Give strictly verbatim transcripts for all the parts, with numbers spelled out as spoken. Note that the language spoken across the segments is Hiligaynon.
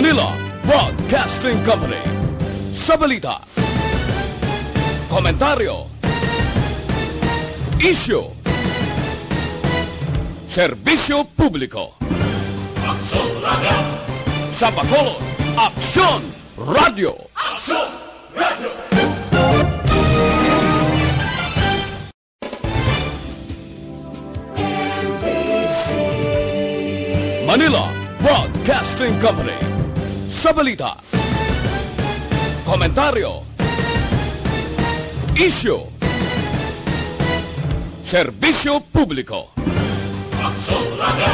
Manila Broadcasting Company. Sa balita, komentaryo, isyu, serbisyo publiko. Aksyon Radio. Sa Bacolod, Aksyon Radio. Aksyon Radio. Manila Broadcasting Company. Sa balita, komentaryo, isyu, serbisyo publiko. Aksyon Radio.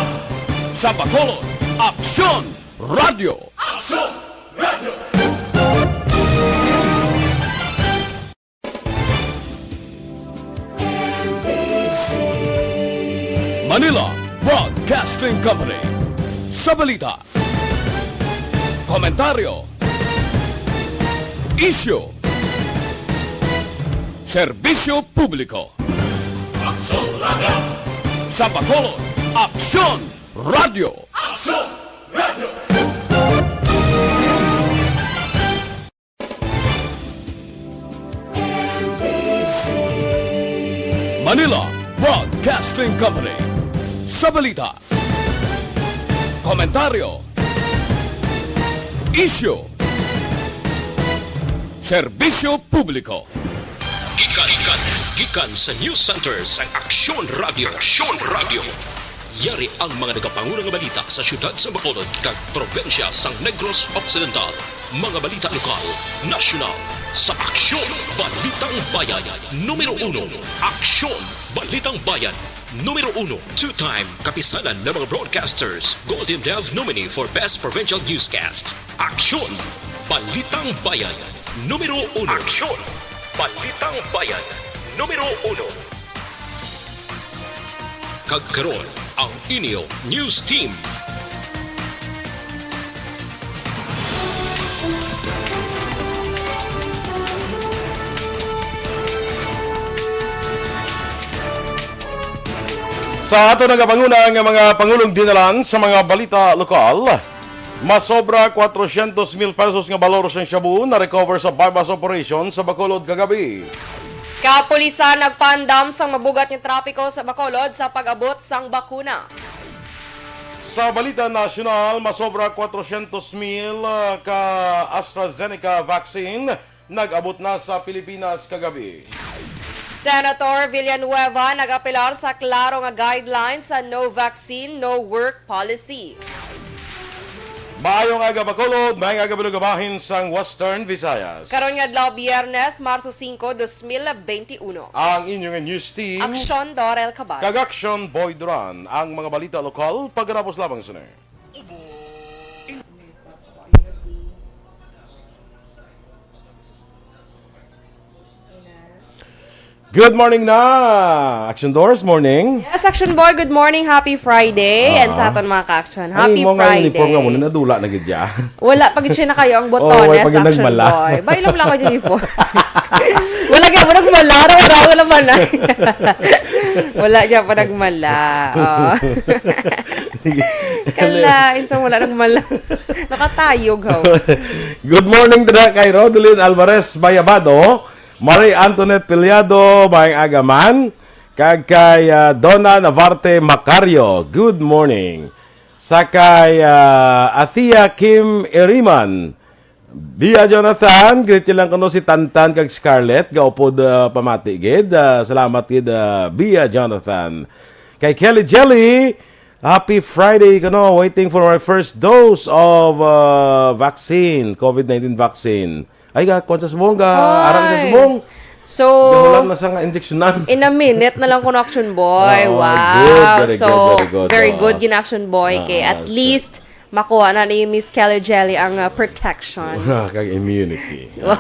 Sa Bacolod, Aksyon Radio. Aksyon Radio. Manila Broadcasting Company. Sa balita, komentaryo, isyu, serbisyo publiko. Aksyon Radio. Sa Bacolod, Aksyon Radio. Aksyon Radio. Manila Broadcasting Company. Sa balita, komentaryo, isyu, serbisyo publiko. Gikan, gikan, gikan sa News Center sang Aksyon Radio. Aksyon Radio. Yari ang mga nagapanguna nga balita sa siyudad sa Bacolod kag probinsya sang Negros Occidental. Mga balita lokal, nasyonal, sa Aksyon Balitang Bayan, numero uno. Aksyon Balitang Bayan, numero uno. Two-time Kapisanan ng mga Broadcasters Golden Dove nominee for Best Provincial Newscast. Aksyon Balitang Bayan, numero uno. Aksyon Balitang Bayan, numero uno. Kag karon, ang inyo news team. Sa ato nagapanguna nga mga pangulong dinalan sa mga balita lokal, masobra kwatrocientos mil pesos nga balor sang shabu na-recover sa buy-bust operation sa Bacolod kagabi. Kapulisan nagpaandam sang mabugat nga trapiko sa Bacolod sa pag-abot sang bakuna. Sa balita nasyonal, masobra kwatrocientos mil ka AstraZeneca vaccine nag-abot na sa Pilipinas kagabi. Senator Villanueva nag-apelar sa klaro nga guidelines sa no vaccine, no work policy. Maayong aga, Bacolod. Maayong aga, Balugabahin sang Western Visayas. Karon nga adlaw, Biyernes, Marso singko, dos mil benti uno. Ang inyo nga news team, Aksyon Dorel Cabal. Kag Aksyon Boy Duran. Ang mga balita lokal, pagkatapos lamang sini. Good morning na, Action Doors. Morning. Yes, Action Boy, good morning. Happy Friday. And sa aton mga ka-action, happy Friday. Ang imo nga uniform nga mo, nadula na gid ya. Wala pa gid siya nakayo ang botones, Action Boy. Bay lang, wala ko uniform. Wala gyapon nagmala, wala, wala, wala. Wala gyapon nagmala. Oh. Kala, insang wala nagmala. Nakatayog, ho. Good morning to kay Rodolyn Alvarez Bayabado, Marie Antoinette Piliado, maayong aga man, kag kay, ah, Donna Navarte Macario. Good morning. Sa kay, ah, Athea Kim Iriman, Bia Jonathan, greet lang kuno si Tantan kag Scarlett, gaupod, ah, pamati gid. Ah, salamat gid, ah, Bia Jonathan. Kay Kelly Jelly, happy Friday kuno, waiting for my first dose of, ah, vaccine, covid nineteen vaccine. Ay, ga, kuwan sa subong, ga, arang sa subong. So, gahulan na sa nga injeksyonan. In a minute na lang kuno, Action Boy. Wow. Good, very good, very good. Very good gid, Action Boy, kay at least makuha na ni Miss Kelly Jelly ang, ah, protection. Kag immunity. Wow.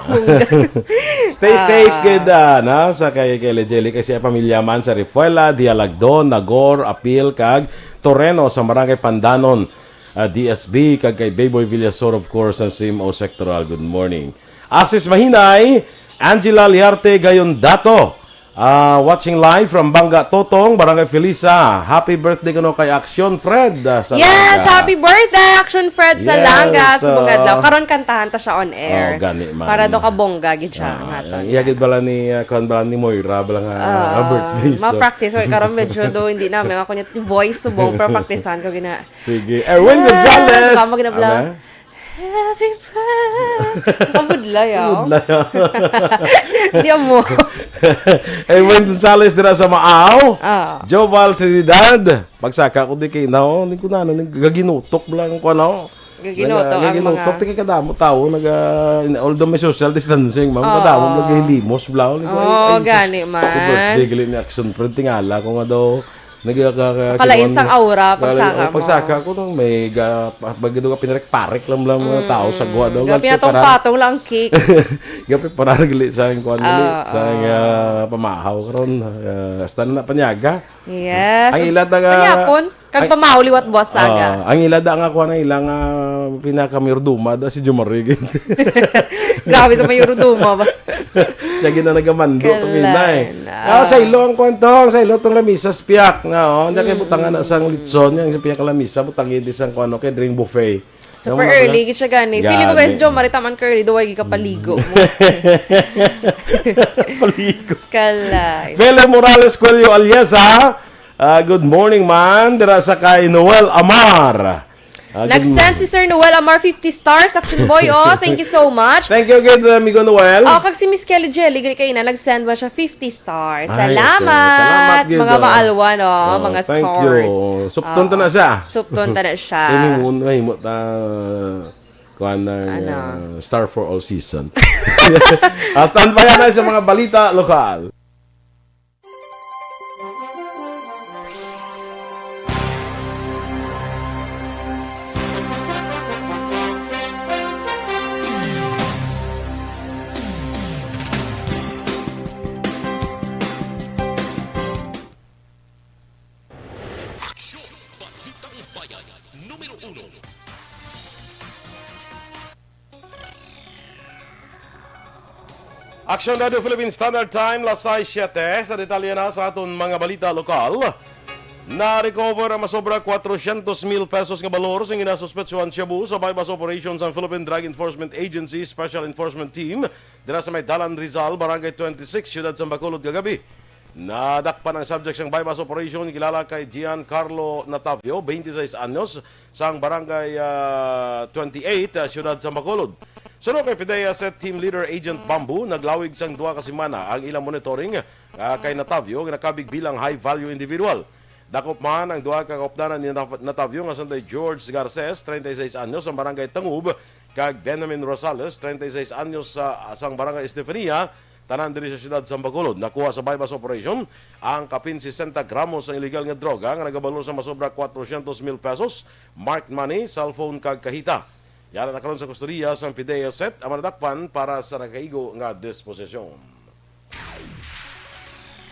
Stay safe gid, ah, na, sa kay Kelly Jelly, kasi ang pamilya man sa Refuela, Dialagdon, Nagor, Apil, kag Toreno sa Barangay Pandanon, ah, D S B, kag kay Bayboy Villasor, of course, ang C M O Sectoral. Good morning. Asis Mahinay, Angela Liarte Gayondato, Ah, watching live from Banga Totong, Barangay Felisa. Happy birthday kuno kay Action Fred, ah, sa Yes, Banga. Happy birthday, Action Fred sa Yes, Langa, sa so Bungad Law. Karon kantahan ta siya on air. Oh, gani man. Para do ka bongga gid siya Ah, nga to. Iya gid bala ni, ah, kuwan bala ni Moira, bala nga, Ah, ah, birthday, so. Ma-practice, oy, karon medyo do, hindi namin ako niya voice subong, pero practicean ko gina. Sige. Erwin Ah, Gonzalez. Tama gina bala. Ano? Happy birthday. Kabudlay, ah. Kabudlay, ah. Di mo. Erwin Gonzalez dira sa Maaw. Ah. Joval Trinidad. Pagsaka ko di kay, no, ni ko na, ano, ni gaginutok lang ko, ano. Gaginutok Naga-, ang gaginutok, mga ti kay kadamo tao, naga-, although may social distancing, ma'am, Oo. kadamo, nagahilimos, bla, ni ko, ay, Oh, ay, sus, gani man. Happy birthday, gali ni Action Fred, tingala ko nga daw, nagkaka-, Makalain kuwan, sang aura, kaya, pagsaka oh, mo. Pagsaka ko, no, may ga-, pa-, bagay daw, pinarik-parik lang, lang mga Mm, tao sa guwa daw, gapi na tong patong lang ang cake. Gapi para gali sa kuwan, gali, Oo. sa, ah, pamahaw, karon, ah, hasta na panyaga. Yes. Ang ila da nga Kanyapon, kag ang pamahaw liwat buwas saga. Ah, ang ila da nga kuwan, ang ila nga pinakamayordomo da si Jomari. Grabe sa mayordomo ba? Siya gina nagamando to Kalan, minay. Ah, ah. Sa ilo ang kuwan to, sa ilo tong lamisa sa piyak nga, oh. Hindi kay Mm, butangan na mm, sang mm. Litson, yung sa piyak lamisa, butangi di sang kuwan, okay, drink buffet. Super Yung mga early, gid siya gani. Feeling ko, guys, Gani. Jomari, taman ka early, daw, ay, kapaligo mo. Paligo. Kalay. Fele Morales Cuello alias, ha? Ah, good morning, man. Dira sa kay Noel Amar. Ah, good Nag-send morning. Si Sir Noel Amar fifty stars. Action boy, oh, thank you so much. Thank you again, amigo Noel. Oh, kag si Miss Kelly Jelly, gali kaina, nag-send man siya fifty stars. Ay, okay. Salamat, Salamat, gid, mga oh. Maalwan, oh, Oh, mga thank stars. You. Supton ta na Ah, siya. Supton ta na siya. Kay may mo-, may mo-, ah, kuwan ng, Ano? Ah, star for all season. Ah, stand by na sa mga balita lokal. Aksyon, Balitang Bayan, numero uno. Aksyon Radio Philippine Standard Time, las sais siete. Sa detalye na sa aton mga balita lokal, na-recover ang masobra kwatrocientos mil pesos nga balor sing ginasuspetsuhan shabu sa buy-bust operation sang Philippine Drug Enforcement Agency Special Enforcement Team dira sa may Dalan Rizal, Barangay twenty-six, Siyudad sang Bacolod kagabi. Nadakpan ang subject sang buy-bust operation, kilala kay Gian Carlo Natavio, twenty-six anyos, sang Barangay, ah, twenty-eight, ah, Siyudad sang Bacolod. Suno kay PDEA Set Team Leader Agent Bamboo, naglawig sang duha ka semana ang ilang monitoring, ah, kay Natavio nga nakabig bilang high-value individual. Dakop man ang duha ka kaupdanan ni Nat-, Natavio nga sanday George Garces, treinta y seis anyos, sang Barangay Tangub, kag Benjamin Rosales, treinta y seis anyos, sa, sang Barangay Estefania, tanan diri sa siyudad sang Bacolod. Nakuha sa buy-bust operation ang kapin sesenta gramos sang iligal nga droga nga nagabalor sa masobra kwatrocientos mil pesos, marked money, cellphone, kag kahita. Yara na karon sa kustodiya sang PDEA Set ang mga nadakpan para sa nakaigo nga disposisyon.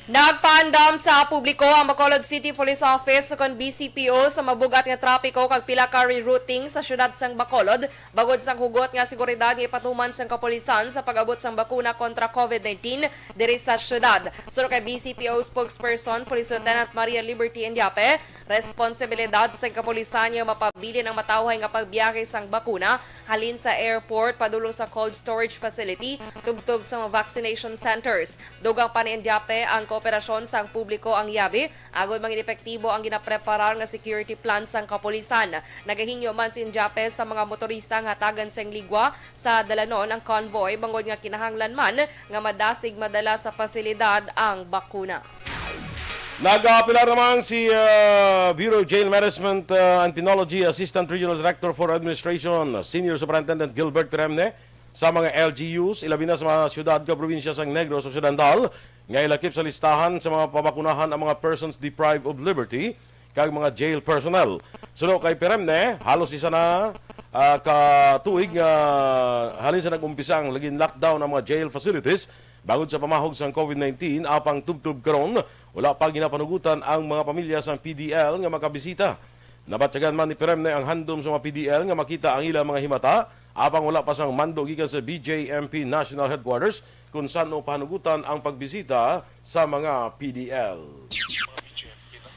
Nagpaandam sa publiko ang Bacolod City Police Office ukon B C P O sa mabug-at nga trapiko kag pila ka rerouting sa siyudad sang Bacolod, bangod sang hugot nga seguridad nga ipatuman sang kapulisan sa pag-abot sang bakuna kontra COVID nineteen diri sa siyudad. Suno kay B C P O spokesperson Police Lieutenant Maria Liberty Indiape, responsibilidad sang kapulisan nga mapabilin ang matawhay nga pagbiyahe sang bakuna halin sa airport padulong sa cold storage facility tubtob sa mga vaccination centers. Dugang pa ni Indiape, ang kooperasyon sang publiko ang yabi agod mangin epektibo ang ginapreparar nga security plan sang kapulisan. Nagahingyo man si Indiape sa mga motorista nga hatagan sing ligwa sa dalanon ang convoy bangod nga kinahanglan man nga madasig madala sa pasilidad ang bakuna. Nag-aapilar naman si, ah, Bureau of Jail Management, ah, and Penology Assistant Regional Director for Administration, Senior Superintendent Gilbert Piremne, sa mga L G Us, ilabi na sa mga siyudad kag probinsya sang Negros Occidental, nga ilakip sa listahan sa mga pabakunahan ang mga persons deprived of liberty kag mga jail personnel. Suno kay Piremne, halos isa na, ah, ka tuig nga halin sa nag-umpisa ang laging lockdown ang mga jail facilities bangod sa pamahog sang COVID nineteen, apang tubtob karon, wala pa ginapanugutan ang mga pamilya sang P D L nga makabisita. Nabatyagan man ni Piremne ang handom sa mga P D L nga makita ang ilang mga himata Apang wala pa sang mando gikan sa B J M P National Headquarters kung san-o pahanugutan ang pagbisita sa mga P D L. Mga B J M P, no?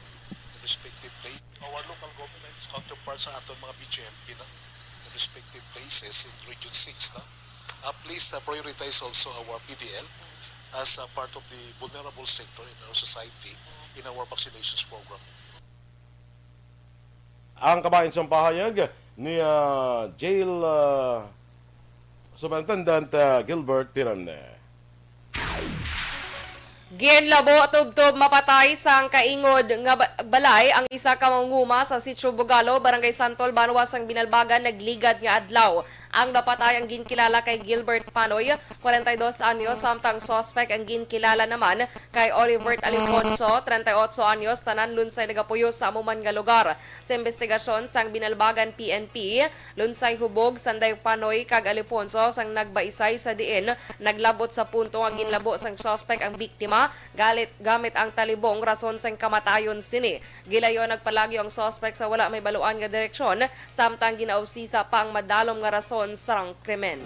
Respective place. Our local governments counterparts sa aton mga B J M P, no? Respective places in Region six, no? Uh, please, uh, prioritize also our P D L as a part of the vulnerable sector in our society in our vaccinations program. Ang kabahin sang pahayag ni, ah, Jail, ah, Superintendent, ah, Gilbert Tirone. Ginlabo tubtob mapatay sang kaingod nga ba-, balay ang isa ka mangunguma sa Sitio Bugalo, Barangay Santol, banwa sang Binalbagan, nagligad nga adlaw. Ang napatay ang ginkilala kay Gilbert Panoy, kwarenta y dos anyos, samtang suspek ang ginkilala naman kay Olivert Alifonso, treinta y ocho anyos, tanan lunsay nagapuyo sa amo man nga lugar. Sa imbestigasyon sang Binalbagan P N P, lunsay hubog sanday Panoy kag Alifonso sang nagbaisay, sa diin naglabot sa punto nga ginlabo sang suspek ang biktima galit gamit ang talibong, rason sang kamatayon sini. Gilayon nagpalagyo ang suspek sa wala mahibaluan nga direksyon, samtang ginausisa pa ang madalom nga rason sang krimen.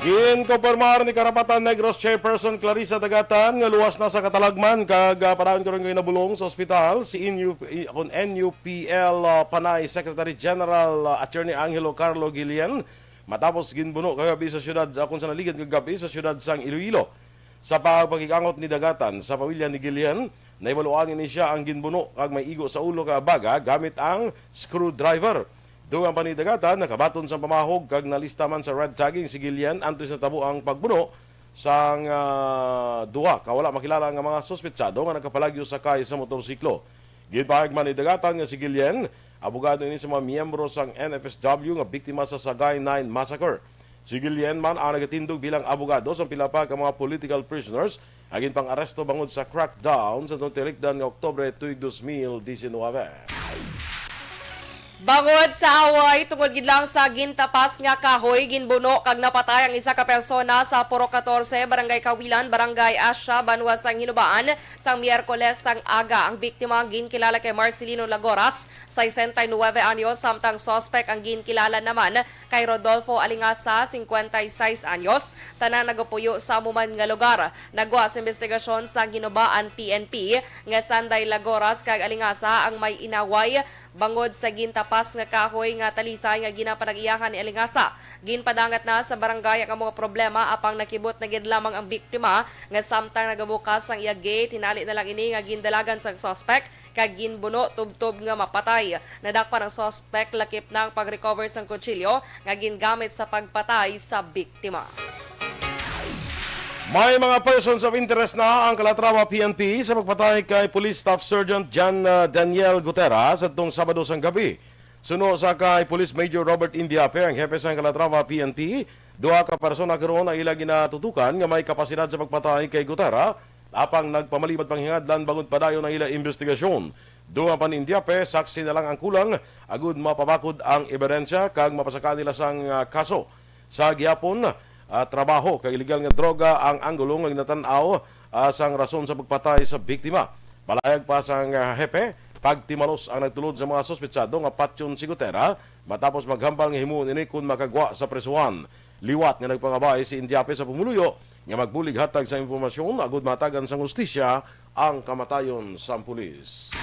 Ginkumpirmar ni Karapatan Negros Chairperson Clarissa Dagatan nga luwas na sa katalagman kag, ah, padayon karon nga ginabulong sa ospital si N U P, i-, kun N U P L, ah, Panay Secretary General, ah, Attorney Angelo Carlo Guillen, matapos ginbuno kagabi sa siyudad, ah, kun sa naligad kagabi sa siyudad sang Iloilo. Sa pagpakig-angot ni Dagatan sa pamilya ni Guillen, nahibaluan nga ni sia ang ginbuno kag may igo sa ulo kag baga gamit ang screwdriver. Dugang pa ni Dagatan, nakabaton sang pamahog kag nalista man sa red tagging si Guillen antes natabo ang pagbuno sang, ah, duha ka wala makilala nga mga suspetsado nga nagkapalagyo sakay sa motorsiklo. Ginpahayag man ni Dagatan nga si Guillen, abogado ini sa mga miyembro sang N F S W nga biktima sa Sagay Nine Massacre. Si Guillen man ang nagatindog bilang abogado sa pila pa ka mga political prisoners nga ginpang-aresto bangod sa crackdown sa tinikdan nga Oktubre tuig dos mil diecinuebe. Bangod sa away tungod gid lang sa gintapas nga kahoy, ginbuno kag napatay ang isa ka persona sa Purok Katorse, Barangay Kawilan, Barangay Asia, banwa sang Hinubaan, sang Miyerkules sang aga. Ang biktima ginkilala kay Marcelino Lagoras, sesenta y nuebe anyos, samtang suspek ang ginkilala naman kay Rodolfo Alingasa, singkwenta y seis anyos, tanan nagapuyo sa amo man nga lugar. Nagwa sa imbestigasyon sang Hinubaan P N P nga sanday Lagoras kag Alingasa ang may inaway bangod sa gintapas nga kahoy nga talisay nga ginapanag-iyahan ni Alingasa. Ginpadangat na sa barangay ang mga problema, apang nakibot na gid lamang ang biktima nga samtang nagabukas ang iya gate, hinali na lang ini nga gindalagan sang suspek kag ginbuno tubtob nga mapatay. Nadakpan ang suspek lakip na ang pag-recover sang kutsilyo nga gingamit sa pagpatay sa biktima. May mga persons of interest na ang Calatrava P N P sa pagpatay kay Police Staff Sergeant John, ah, Daniel Gutera sadtong Sabado sang gabi. Suno sa kay Police Major Robert Indiape, ang hepe sang Calatrava P N P, duha ka persona karon ang ila ginatutukan nga may kapasidad sa pagpatay kay Gutera, apang nagpamalibad panghingadlan bangod padayon ang ila imbestigasyon. Dugang pa ni Indiape, saksi na lang ang kulang agud mapabakod ang ebidensya kag mapasakaan nila sang, ah, kaso. Sa gihapon, ah, trabaho kag iligal nga droga ang anggulo nga ginatan-aw, ah, sang rason sa pagpatay sa biktima. Palayag pa sang, ah, hepe, pagtimalos ang nagtulod sa mga suspetsado nga patyon si Gutera matapos maghambal nga himuon ini kon makagwa sa prisuhan. Liwat nga nagpangabay si Indiape sa pumuluyo nga magbulig hatag sa impormasyon agud mahatagan sang hustisya ang kamatayon sang pulis.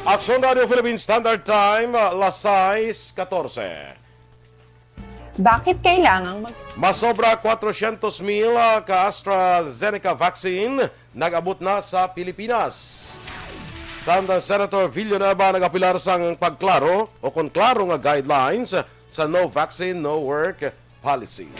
Aksyon Radio Philippine Standard Time, alas sais katorse. Bakit kailangang mag- Masobra kwatrocientos mil ka AstraZeneca vaccine nag-abot na sa Pilipinas. Samtang Senator Villanueva nag-apelar sang pagklaro o kon klaro nga guidelines sa no vaccine, no work policy.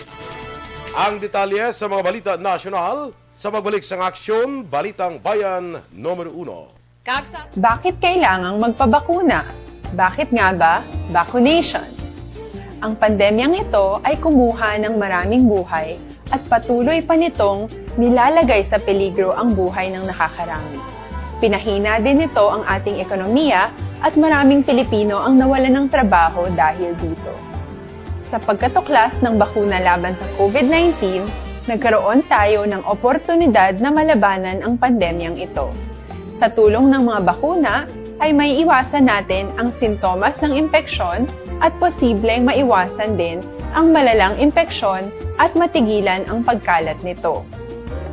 Ang detalye sa mga balita nasyonal sa pagbalik sang Aksyon, Balitang Bayan numero uno. Kag sa Bakit kailangang magpabakuna? Bakit nga ba vaccination? Ang pandemyang ito ay kumuha ng maraming buhay at patuloy pa nitong nilalagay sa peligro ang buhay ng nakakarami. Pinahina din nito ang ating ekonomiya at maraming Pilipino ang nawalan ng trabaho dahil dito. Sa pagkatuklas ng bakuna laban sa COVID nineteen, nagkaroon tayo ng oportunidad na malabanan ang pandemyang ito. Sa tulong ng mga bakuna, ay may iwasan natin ang sintomas ng impeksyon at posibleng maiwasan din ang malalang impeksyon at matigilan ang pagkalat nito.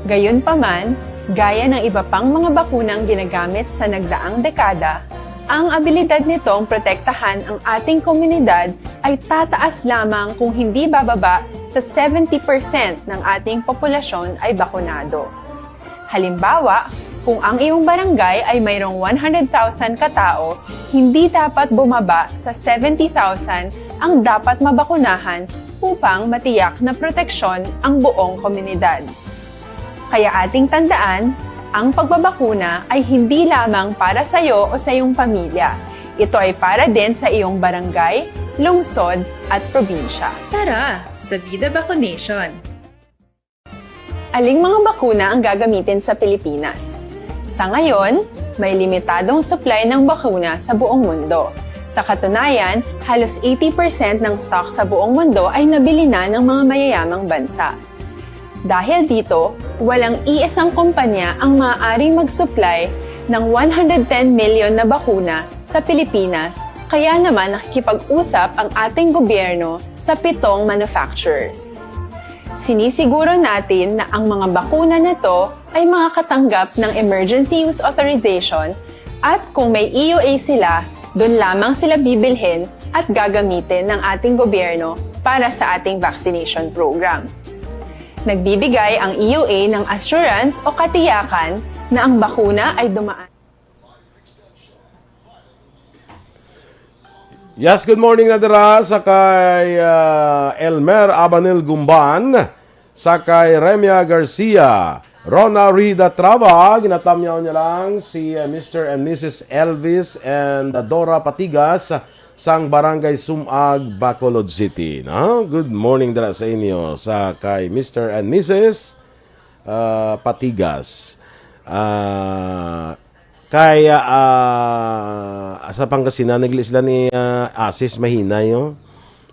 Gayunpaman, gaya ng iba pang mga bakunang ginagamit sa nagdaang dekada, ang abilidad nitong protektahan ang ating komunidad ay tataas lamang kung hindi bababa sa seventy percent ng ating populasyon ay bakunado. Halimbawa, kung ang iyong barangay ay mayroong one hundred thousand katao, hindi dapat bumaba sa seventy thousand ang dapat mabakunahan upang matiyak na proteksyon ang buong komunidad. Kaya ating tandaan, ang pagbabakuna ay hindi lamang para sa iyo o sa iyong pamilya. Ito ay para din sa iyong barangay, lungsod, at probinsya. Tara sa Vida Vaccination! Aling mga bakuna ang gagamitin sa Pilipinas? Sa ngayon, may limitadong supply ng bakuna sa buong mundo. Sa katunayan, halos eighty percent ng stock sa buong mundo ay nabili na ng mga mayayamang bansa. Dahil dito, walang iisang kumpanya ang maaaring mag-supply ng one hundred ten million na bakuna sa Pilipinas, kaya naman nakikipag-usap ang ating gobyerno sa pitong manufacturers. Sinisiguro natin na ang mga bakuna na to ay makakatanggap ng emergency use authorization at kung may E U A sila, doon lamang sila bibilhin at gagamitin ng ating gobyerno para sa ating vaccination program. Nagbibigay ang E U A ng assurance o katiyakan na ang bakuna ay dumaan. Yes, good morning na dira sa kay ah, Elmer Abanil Gumban, sa kay Remia Garcia, Rona Rida Trava, ginatamyaw niya lang si ah, Mister and Missus Elvis and Dora Patigas sang Barangay Sumag, Bacolod City. No? Good morning dira sa inyo sa kay Mister and Missus ah, Patigas. Ah, kay ah, sa Pangasinan, nagli sila ni ah, Asis Mahinay, oh.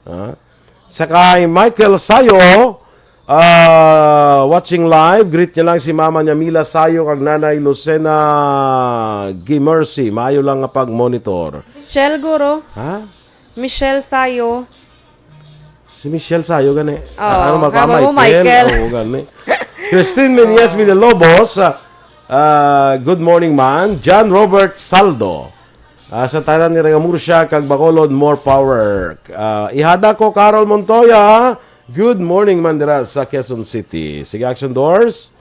Ah. Sa kay Michael Sayo, ah, watching live, greet niya lang si Mama niya Mila Sayo kag Nanay Lucena Gimercy. Maayo lang nga pag-monitor. Michelle Guro. Ha? Michelle Sayo. Si Michelle Sayo gani. Oo, ano ba, Michael? Michael. Oo, gani. Christine Menyes Villalobos, ah, ah, good morning man. John Robert Saldo. Ah, sa tanan ni Regamurcia kag Bacolod, more power. Ah, ihada ko, Carol Montoya. Good morning man dira sa Quezon City. Sige, Action Doors.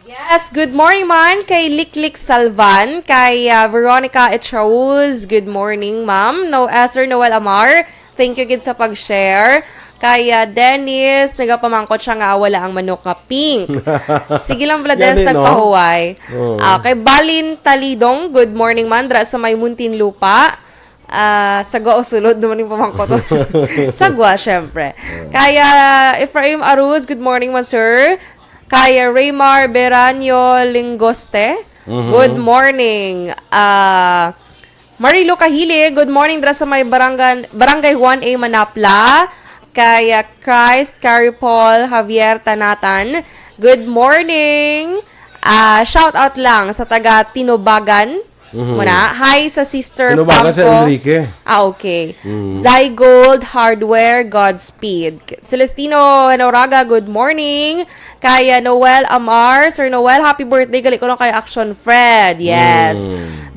Yes, good morning man kay Liklik Salvan, kay ah, Veronica Echauz. Good morning, ma'am. No, ah, Sir Noel Amar, thank you gid sa pag-share. Kay ah, Dennis, nagapamangkot siya nga wala ang manok nga pink. Sige lang pala, Dennis, nagpahuway. Ah, kay Balin Talidong, good morning man, dra sa may Muntinlupa. Ah, sagwa o sulod naman yung pamangkot. Sagwa, syempre. Kaya, Ephraim Aruz, good morning man, sir. Kaya Raymar Beranyo Lingoste, good morning. Ah, Marilo Kahili, good morning dra sa may barangay, barangay one A Manapla. Kaya Christ, Carrie Paul, Javier Tanatan, good morning. Ah, shout out lang sa taga Tinubagan. Muna, hi sa sister Pamco. Tinubagan sa Enrique. Ah, okay. Zygold Hardware, Godspeed. Celestino Henoraga, good morning. Kaya Noel Amar, Sir Noel, happy birthday. Gali ko lang kay Action Fred. Yes.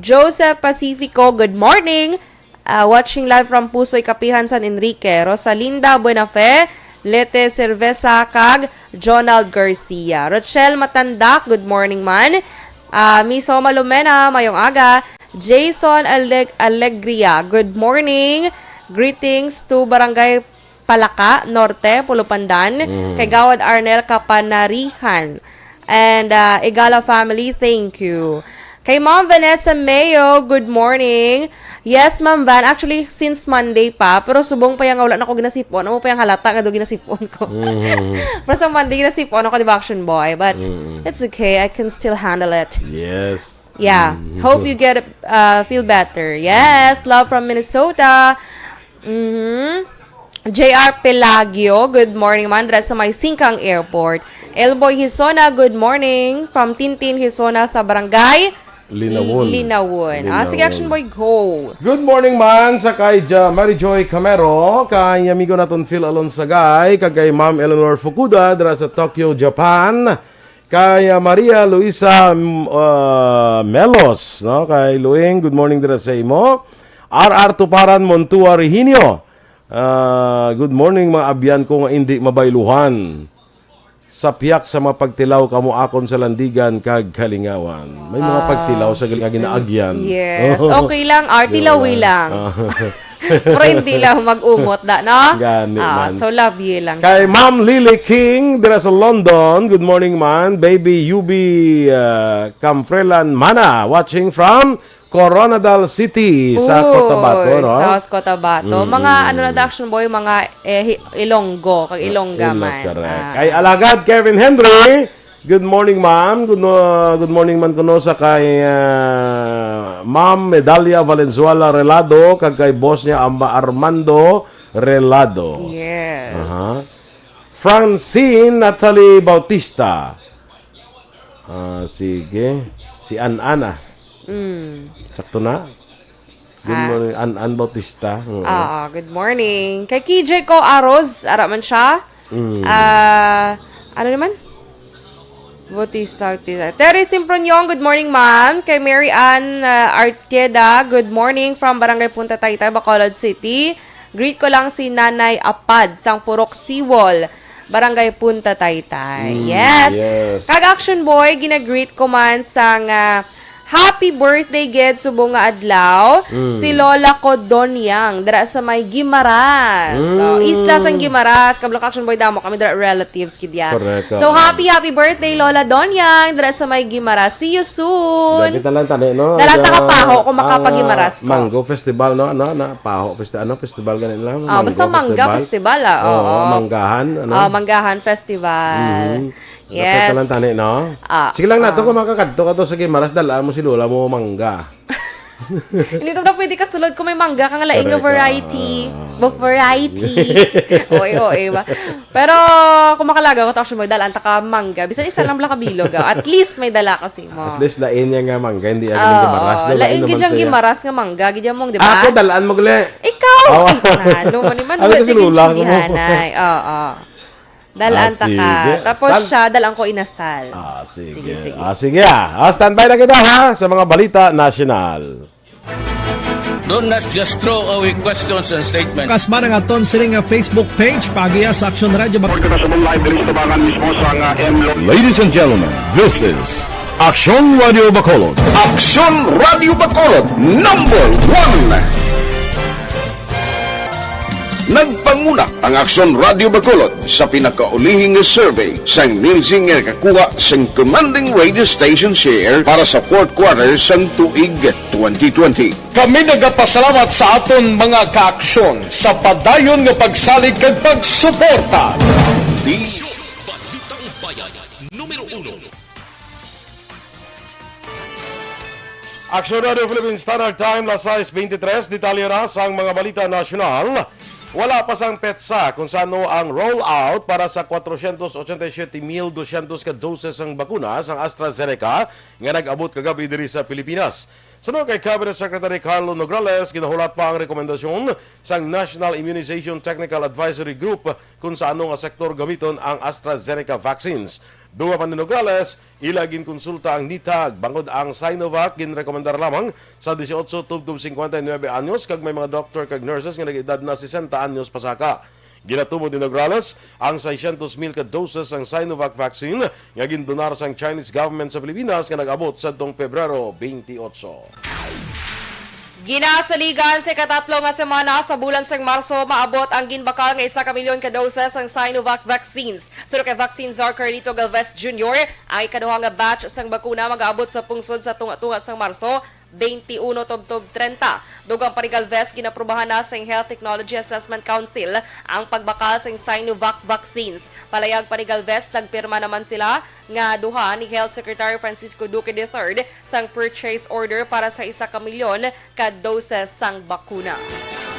Joseph Pacifico, good morning. Ah, watching live from Pusoy Kapihan, San Enrique. Rosalinda Buenafe, Lete Cerveza, kag Jonald Garcia. Rochelle Matandak, good morning man. Ah, Miss Homa Lumena, mayong aga. Jason Aleg- Alegria, good morning. Greetings to Barangay Palaka Norte, Pulupandan. Kay Gawad Arnel Kapanarihan. And uh, Igala family, thank you. Kay Ma'am Vanessa Mayo, good morning. Yes, Ma'am Van. Actually, since Monday pa, pero subong pa yung wala na ko ginasipon. Amo pa yung halata nga do ginasipon ko. Pero sa Monday, ginasipon ako, di ba, Action Boy? But it's okay. I can still handle it. Yes. Yeah. Hope you get uh, feel better. Yes. Love from Minnesota. Mm-hmm. J R Pelagio, good morning man, dra sa may Singkang Airport. Elboy Hisona, good morning. From Tintin Hisona sa Barangay Linawon. Linawon. Ah, sige, Linawon. Action Boy, go. Good morning man sa kay Ja-, Mary Joy Camero, kay amigo naton Phil Alonsagay, kag kay Ma'am Eleanor Fukuda dira sa Tokyo, Japan, kay, ah, Maria Luisa, mm, ah, Melos, no? Kay Luing, good morning dira sa imo. R R Tuparan Montua Rehinio. Ah, good morning, mga abyan ko nga indi mabayluhan. Sa piyak sa mga pagtilaw kamo akon sa landigan kag kalingawan. May mga Ah. pagtilaw sa gal-, nga ginaagyan. Yes. Oo. Okay lang, ah, Di ba tilawi lang? lang. Ah. Pero hindi lang mag-umot da, no? Gani Ah, man. so love you lang. Kay Ma'am Lily King, dira sa London. Good morning, man. Baby Yubi, ah, Camfrelan Mana, watching from Koronadal City sa Uy, Cotabato, no? South Cotabato. Mm-mm. Mga ano na da, Action Boy, mga, eh, hi-, Ilonggo, kag Ilongga Ilong-, man. correct. Ah. Kay Alagad Kevin Henry, good morning, ma'am. Good mo-, good morning man kuno sa kay, ah, Ma'am Medalia Valenzuela Relado, kag kay boss niya, Amba Armando Relado. Yes. Aha. Francine Natalie Bautista. Ah, sige. Si An-an, ah. Mm. Sakto na? Good Ah. morning, An-an Bautista. Oo. Ah, good morning. Kay K J ko Aros, ara man siya. Mm. Ah, ano naman? Bautista, Bautista. Terry Simpronion, good morning, ma'am. Kay Mary Ann, ah, Artieda, good morning from Barangay Punta Taytay, Bacolod City. Greet ko lang si Nanay Apad, sang Purok Siwol, Barangay Punta Taytay. Mm, Yes. yes. Kag Action Boy, ginagreet ko man sang, ah, happy birthday gid subong nga adlaw, Mm. si Lola ko Donyang, dira sa may Guimaras. So, Mm. Isla sang Guimaras, kablo ka Action Boy, damo kami dira relatives gid ya. Correct, So, oo. happy, happy birthday, Lola Donyang, dira sa may Guimaras. See you soon. Dapit na lang tani, no? Dalan ta Ang, ka Paho kung ang, makapag-Guimaras ah, ko. Mango Festival, no? Ano, na, Paho Festi-, ano, festival gani lang? Ah, basta Mango Mangga Festival? Festival, ah, Oo, oo. Manggahan, ano? Ah, Manggahan Festival. Mhm. Dapit Yes. na lang tani, no? Ah, Sige lang nato, ah. kung makakadto ka to sa Guimaras, dalaan mo si Lola mo mangga. Hindi to na pwede kasulod kung may mangga kang laing nga Correct, ah. variety. Ba, variety. Oy, oy, ba? Pero kung makalaga ko, to, actually, magdalaan ta ka mangga. Bisan isa lang bala ka bilog, ah. At least may dala ka sa imo. At least lain niya nga mangga, hindi agad Oo, Guimaras, no? lain Lain gid naman ang siya. Guimaras nga mangga, gid mong, di ba? Ako, dalaan mo gali. Ikaw! Awa. Ay, ano man, man, Ano pwede kasi din lula mo? Sinihanay. Oo. Dalaan Ah, ta ka. sige. Tapos Stand- siya, dalaan ko inasal. Ah, sige. Sige, sige. Ah, sige, ah. Ah, standby na kita, ha, sa mga balita nasyonal. Do not just throw away questions and statements. Kasma nga aton sini nga Facebook page, paagiha sa Aksyon Radio Bac- Report kita sa live diri sa tubangan mismo sa nga M Lo- Ladies and gentlemen, this is Aksyon Radio Bacolod. Aksyon Radio Bacolod, number one. Nagpanguna ang Aksyon Radio Bacolod sa pinakaulihing nga survey sang Nielsen nga nakakuha sang commanding radio station share para sa fourth quarter sang tuig twenty twenty. Kami nagapasalamat sa aton mga kaaksyon sa padayon nga pagsalig kag pagsuporta. Di Balitang Bayan, numero uno. Aksyon Radio Philippine Standard Time, las sais beintitrés. Detalye na sang mga balita nasyonal. Wala pa sang petsa kung sano ang rollout para sa cuatrocientos ochenta y siete mil doscientos ka doses sang bakuna sang AstraZeneca nga nag-abot kagabi diri sa Pilipinas. Suno kay Cabinet Secretary Carlo Nograles, ginahulat pa ang rekomendasyon sang National Immunization Technical Advisory Group kung sa ano nga sektor gamiton ang AstraZeneca vaccines. Dugang pa ni Nograles, ila ginkonsulta ang NITAG, bangod ang Sinovac ginrekomendar lamang sa dieciocho tubtob cincuenta y nueve anyos kag may mga doktor kag nurses nga nag-edad na sesenta anyos pasaka. Ginatumod ni Nograles ang seiscientos mil ka doses sang Sinovac vaccine nga gindonar sang Chinese government sa Pilipinas nga nag-abot sadtong Pebrero twenty-eight. Ginasaligan sa ikatatlo nga semana sa bulan sang Marso, maabot ang ginbakal nga isa ka milyon ka doses sang Sinovac vaccines. Suno kay Vaccine Czar Carlito Galvez Junior, ang ikaduha nga batch sang bakuna magaabot sa pungsod sa tunga-tunga sang Marso, twenty-uno tubtob treinta. Dugang pa ni Galvez, ginaprubahan na sang Health Technology Assessment Council ang pagbakal sang Sinovac vaccines. Palayag pa ni Galvez, nagpirma naman sila nga duha ni Health Secretary Francisco Duque the third sang purchase order para sa isa ka milyon ka doses sang bakuna.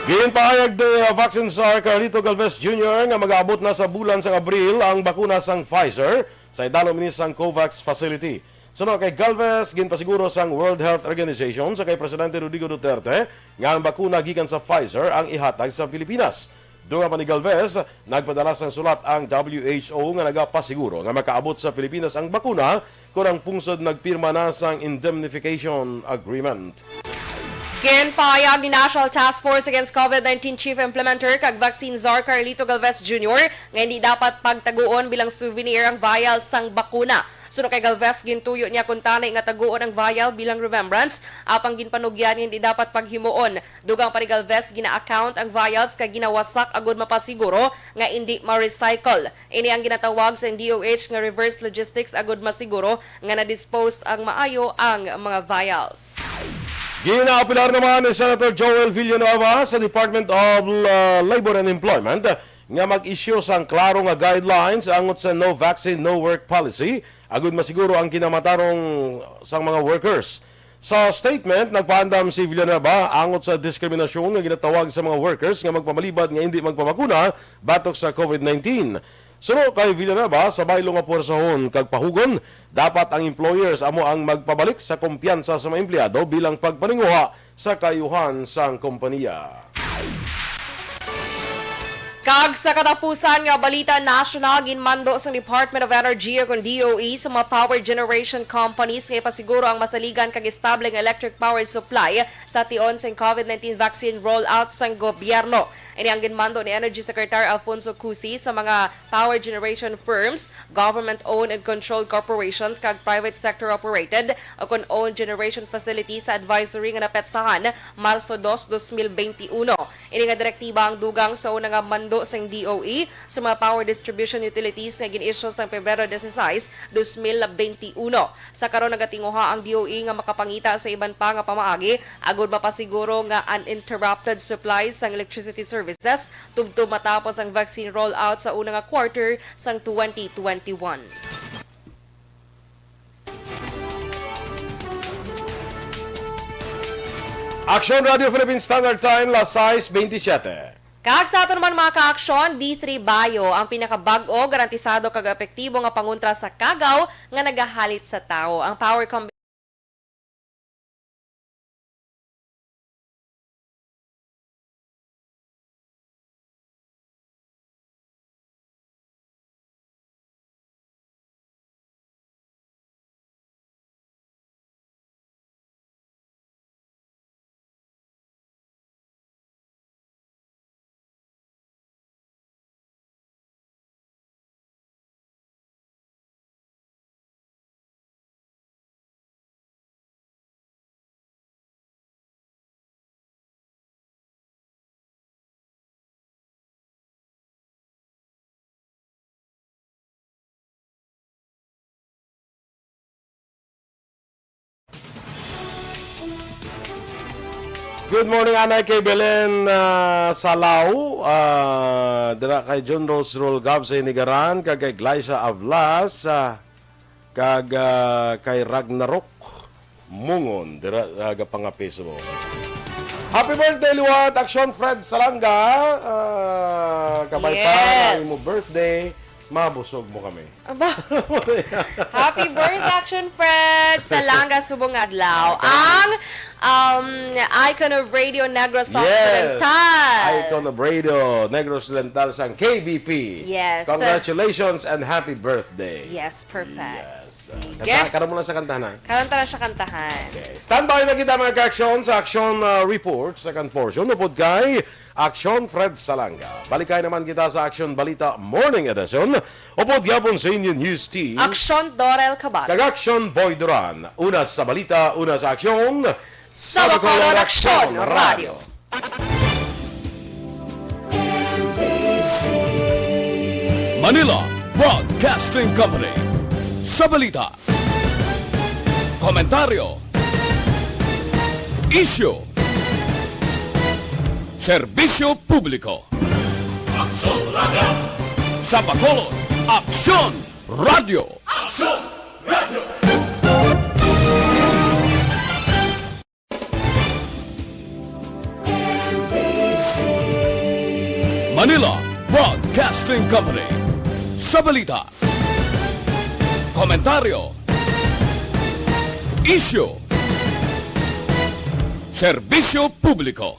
Ginpahayag ni, uh, Vaccine Czar Carlito Galvez Junior nga mag-aabot na sa bulan sang Abril ang bakuna sang Pfizer sa idalom ini sang COVAX facility. Suno kay Galvez, ginpasiguro sang World Health Organization sa kay Presidente Rodrigo Duterte nga ang bakuna gikan sa Pfizer ang ihatag sa Pilipinas. Dunga pa ni Galvez, nagpadala sang sulat ang W H O nga nagapasiguro nga makaabot sa Pilipinas ang bakuna kon ang pungsod nagpirma na sang indemnification agreement. Ginpahayag ni National Task Force Against COVID nineteen Chief Implementer kag Vaccine Czar Carlito Galvez Junior nga hindi dapat pagtaguon bilang souvenir ang vial sang bakuna. Suno kay Galvez, gintuyo niya kuntani nga taguon ang vial bilang remembrance, apang ginpanugyan nga hindi dapat paghimuon. Dugang pa ni Galvez, gina-account ang vials kag ginawasak agud mapasiguro nga indi ma-recycle. Ini ang ginatawag sa D O H nga reverse logistics agud masiguro nga na-dispose ang maayo ang mga vials. Ginaapelar naman ni Senator Joel Villanueva sa Department of, uh, Labor and Employment nga mag-issue sang klaro nga guidelines angot sa no vaccine, no work policy, agud masiguro ang kinamatarong sang mga workers. Sa statement, nagpaandam si Villanueva angot sa diskriminasyon nga ginatawag sa mga workers nga magpamalibad nga indi magpabakuna batok sa COVID nineteen. Suno kay Villanueva, sa baylo nga puwersahon kag pahugon, dapat ang employers amo ang magpabalik sa kumpiyansa sa mga empleyado bilang pagpaninguha sa kaayuhan sang kompanya. Kag sa katapusan nga balita nasyonal, ginmando sang Department of Energy o kon D O E sa mga power generation companies nga ipasiguro ang masaligan kag estable nga electric power supply sa tion sang COVID nineteen vaccine rollout sang gobyerno. Ini ang ginmando ni Energy Secretary Alfonso Cusi sa mga power generation firms, government-owned and controlled corporations, kag private sector operated o kon owned generation facilities sa advisory nga napetsahan Marso dos, dos mil benti uno. Ini nga direktiba ang dugang sa una nga mando sang D O E sa mga power distribution utilities nga gin-issue sang Pebrero dieciséis, dos mil benti uno. Sa karon, nagatinguha ang D O E nga makapangita sa iban pa nga pamaagi agud mapasiguro nga uninterrupted supply sang electricity services tubtob matapos ang vaccine rollout sa una nga quarter sang twenty twenty-one. Aksyon Radio Philippine Standard Time, las sais bentisiete. Kag sa aton man, mga ka-aksyon, D three Bio, ang pinakabag-o, garantisado kag epektibo nga pangontra sa kagaw nga nagahalit sa tawo. Ang power com- Good morning, anay kay Belen, ah, Salao, ah, dira kay John Rose Rolgab sa Inigaran, kag kay Glyza Avlas, ah, kag, ah, kay Ragnarok Mungon, dira, ah, gapangape subong. Happy birthday liwat, Aksyon Fred Salanga. Ah, kabay pa ang imo birthday. Mabusog mo kami. Aba. Happy birthday, Action Fred! Salanga subong nga adlaw. Ang, um, Icon of Radio Negros Occidental. Icon of Radio Negros Occidental sang K B P. Yes. Congratulations and happy birthday. Yes, perfect. Yes. Sige. Kanta, karon mo lang sa kantahan, ha? Karon ta na siya kantahan. Okay. Standby na kita, mga ka-aksyon, sa action, uh, report, second portion, upod kay Aksyon Fred Salanga. Balikay naman kita sa Aksyon Balita Morning Edition. Upod gyapon sa inyo news team. Aksyon Dorel Cabal. Kag Aksyon Boy Duran. Una sa balita, una sa aksyon. Sa Bacolod Aksyon Radio. Manila Broadcasting Company. Sa balita, komentaryo, isyu, serbisyo publiko. Aksyon Radio. Sa Bacolod, Aksyon Radio. Aksyon Radio. Manila Broadcasting Company. Sa balita, komentaryo, Isyu. Serbisyo publiko.